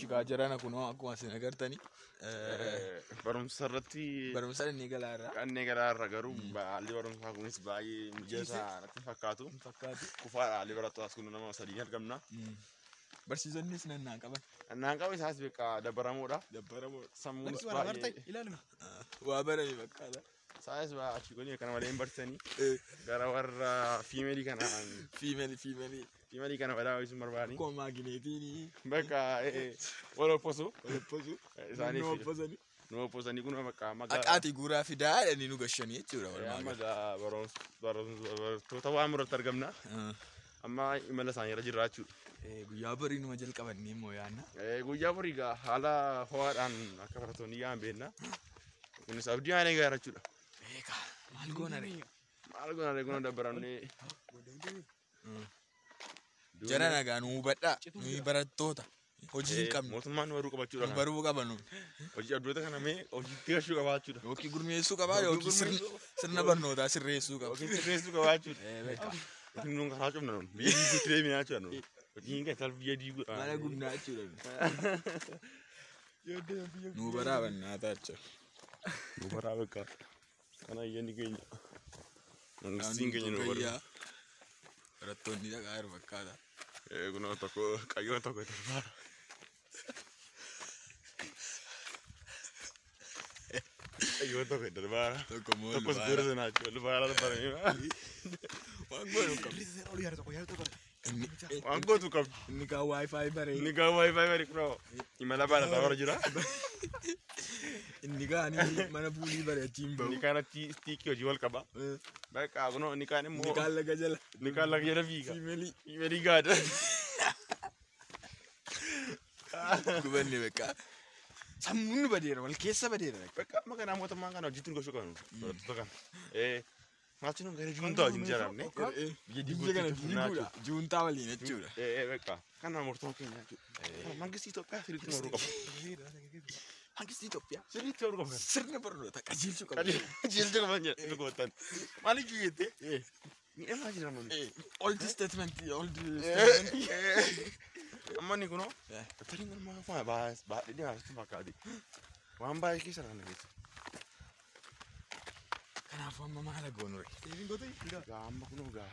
Eshi gaa jarana kunoo akkuma isin agartani. Barumsa irratti Barumsa inni galaarra. Kanneen galaarra garuu haalli barumsaa kunis baay'ee mijataa natti fakkaatu. Fakkaatu. Kufaadha haalli barattootaas kun nama sadii argamna. Barsiisonnis nannaan qaban. Nannaan qaban isaas beekaa dabbaramoodha. Dabbaramoodha. Sammuunis baay'ee. Ilaaluma. Waa barame fakkaata. Isaanis achi godhanii kana malee hin barsiisanii. Gara warra fiimeelii kana. Fiimeelii fiimeelii. Fiimeelii kana badaa ho'isuun barbaadanii. Akkuma maagineetiin. Bakka wal opposu. Wal opposu. Isaaniif. Nu opposanii. Nu opposanii kun bakka amma. Aqaatii guuraa fidaa jedhanii nu gashanii jechuudha. Amma barattoota waan murratti argamna. Amma imala isaanii irra jirra jechuudha. Guyyaa borii numa jalqabannee immoo yaadna. Guyyaa borii egaa haala ho'aadhaan akka barattoonni yaa'an beekna. Kunis abdii waan eegaa jechuudha. Beekaa maal goona ree? Maal goona ree kun dabbaramnee. Jara nagaa nu hubadhaa. Nuyi barattoota. Hojii hin qabnu. Mootummaan nu baruu qabachuudha. Nu baruu qaba nu. Hojii abdoota kana mee hojiitti gashuu qabaachuudha. Yookiin gurmeessuu qabaa yookiin sirna barnootaa sirreessuu qaba. Yookiin sirreessuu qabaachuudha. Beekaa. Yookiin nuun karaa cufna nuun. Biyya diiguutti deemnaa jechuudha nuun. Hojiin kan isaaf biyya diiguudha. Mana gubnaa jechuudha. Nu baraa bannaataa jechuudha. Nu baraa bakka. Kana ayyaanni keenya. Mangistiin keenya nu baraa. Barattoonni dhaqaa jiru fakkaata. Kunoo tokko qayyoon tokko darbaara. Qayyoon tokko darbaara. Tokko immoo Tokkos goora sanaa jechuudha. Lubaara darbaramee. Waan goonu qabdu. Waan gootu qabdu. Inni kaan wifi baree. Inni kaan wifi baree kunoo imala baalataa bara jira. Inni kaan mana puulii baree achiin bahu. Inni kaan achi istiikii hojii wal qaba. Bakka kunoo inni kaan immoo. Inni kaan laga jala. Inni kaan laga jala fiiga. Fiimelii. Fiimelii gaada. Gubanne bakka. Sammuun nu badeera wal keessa badeera. Bakka amma kanaa mootummaan kana hojiitti nu gochuu qabnu. Barattoota kana. Maatiin nun gara juuntaa wajjin jiraanne. Biyya kana diiguudha. Juuntaa waliin jechuudha. Bakka kana murtoon keenya jechuudha. Mangistii Itoophiyaa sirriitti nu horuu qaba. Mangistii Itoophiyaa sirriitti horuu qaba. Sirna barnoota qajeelchuu qaba. Qajeelchuu qaba jedhe nu gootan. Maaliif jettee? Miidhamaa jira nuti. Old statement old statement. Amma inni kunoo daftariin galmaa afaan baadhee deemaa jirtu fakkaati. Waan baay'ee keessa kan keessa. Kanaafuu amma maal goonu ree? Gaa amma kunoo gaa.